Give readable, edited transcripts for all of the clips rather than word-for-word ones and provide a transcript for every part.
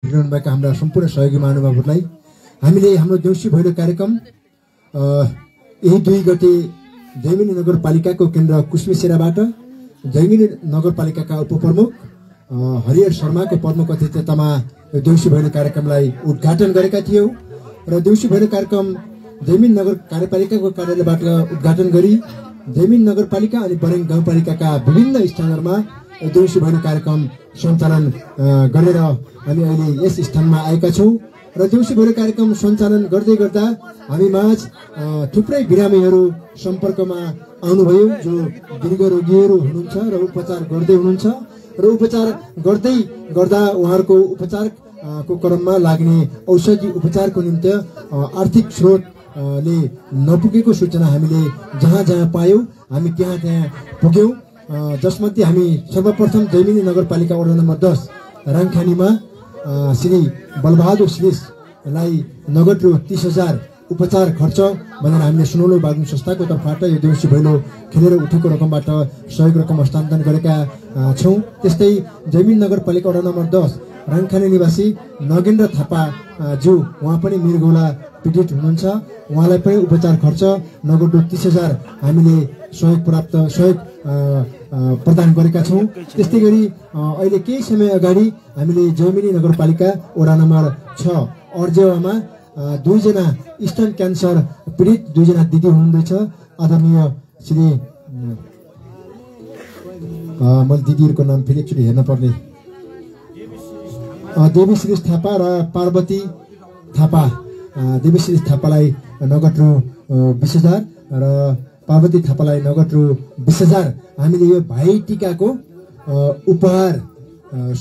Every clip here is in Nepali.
भिड्नुभएका हाम्रा सम्पूर्ण सहयोगी महानुभावहरूलाई हामीले हाम्रो देउसी भैलो कार्यक्रम यही 2 गते जैमिनी नगरपालिकाको केन्द्र कुस्मिसेराबाट जैमिनी नगरपालिकाका उपप्रमुख हरिहर शर्माको पद्मकथिततामा देउसी भैलो कार्यक्रमलाई उद्घाटन गरेका थियौं र देउसी भैलो कार्यक्रम जैमिनी नगर कार्यपालिकाको कार्यालयबाट उद्घाटन गरी जैमिनी नगरपालिका अनि बरेङ गाउँपालिकाका विभिन्न स्थानहरूमा देउसी भैलो कार्यक्रम सञ्चालन गरेर हामी अहिले यस स्थानमा आएका छौं र देउसी भैलो कार्यक्रम सञ्चालन गर्दै गर्दा हामी माझ थुप्रै बिरामीहरू सम्पर्कमा आउनुभयो जो दीर्घ रोगीहरू हुनुहुन्छ र उपचार गर्दै हुनुहुन्छ र उपचार गर्दै गर्दा उहाँहरूको उपचारको क्रममा लाग्ने औषधि उपचारको निम्ति आर्थिक स्रोतले नपुगेको सूचना हामीले जहाँ जहाँ पायौं हामी त्यहाँ पुग्यौं जसमध्ये हामी सर्वप्रथम जैमिनी नगरपालिका वडा नम्बर 10 राङखानीमा श्री बलबहादुर श्रेष्ठलाई नगद रु 30,000 उपचार खर्च भनेर हामीले सुनौलो बागलुङ संस्थाको तर्फबाट यो देउसी भैलो खेलेर उठेको रकमबाट सहयोग रकम हस्तान्तरण गरेका छौं। त्यस्तै जैमिनी नगरपालिका वडा नम्बर 10 राङखानी निवासी नगेन्द्र थापा ज्यू उहाँ पनि मृगौला पीडित हुनुहुन्छ उहाँलाई पनि उपचार खर्च नगद रु 30,000 हामीले सहयोग प्रदान गरेका छौं। त्यस्तै गरी अहिले केही समय अगाडि हामीले जैमिनी नगरपालिका वडा नम्बर 6 अर्जेवामा 2 जना स्तन क्यान्सर पीडित 2 जना दिदी हुनुहुँदैछ आदरणीय श्री मैले दिदीहरूको नाम फेरि एकचोटि हेर्न पर्ने देवी श्री थापा र पार्वती थापा देवी श्री थापालाई नगद रु 20,000 र पार्वती थापालाई नगद रु 20,000 हामीले यो भाइ टीकाको उपहार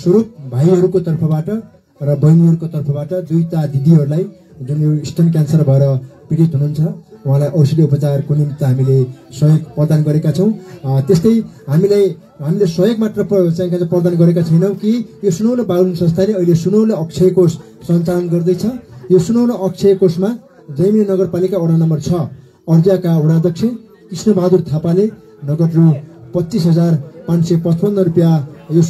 स्वरूप भाइहरूको तर्फबाट र बहिनीहरूको तर्फबाट 2टा दिदीहरूलाई जुन यो स्तन क्यान्सर भएर पीडित हुनुहुन्छ उहाँलाई औषधि उपचारको निम्ति हामीले सहयोग प्रदान गरेका छौं। त्यस्तै हामीले सहयोग मात्र प्रदान गरेका छैनौं कि यो सुनौलो बागलुङ संस्थाले अहिले सुनौलो अक्षय कोष सञ्चालन गर्दैछ। यो सुनौलो अक्षय कोषमा जैमिनी नगरपालिका वडा नम्बर 6 अर्जियाका वडाध्यक्ष कृष्णबहादुर थापाले नगद रु 25,555 रुपियाँ यो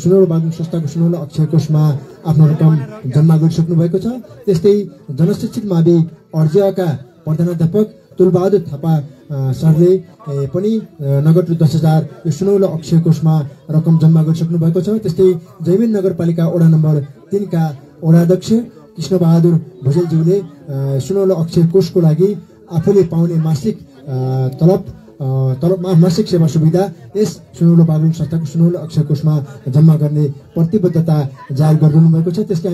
सुनौलो बागलुङ संस्थाको सुनौलो अक्षय कोषमा आफ्नो रकम जम्मा गरिसक्नु भएको छ। त्यस्तै जनशिक्षित मावि अर्जियाका प्रधानाध्यापक तुलबहादुर थापा सरले पनि नगद रु 10,000 यो सुनौलो अक्षय कोषमा रकम जम्मा गरिसक्नु भएको छ। त्यस्तै जैमिनी नगरपालिका वडा नम्बर 3 का वडाध्यक्ष कृष्णबहादुर भुजेलज्यूले सुनौलो अक्षय कोषको लागि आफूले पाउने मासिक मासिक सेवा सुविधा यस सुनौलो बागलुङ संस्थाको सुनौलो अक्षय कोषमा जम्मा गर्ने प्रतिबद्धता जाहेर गरिदिनु भएको छ। त्यसका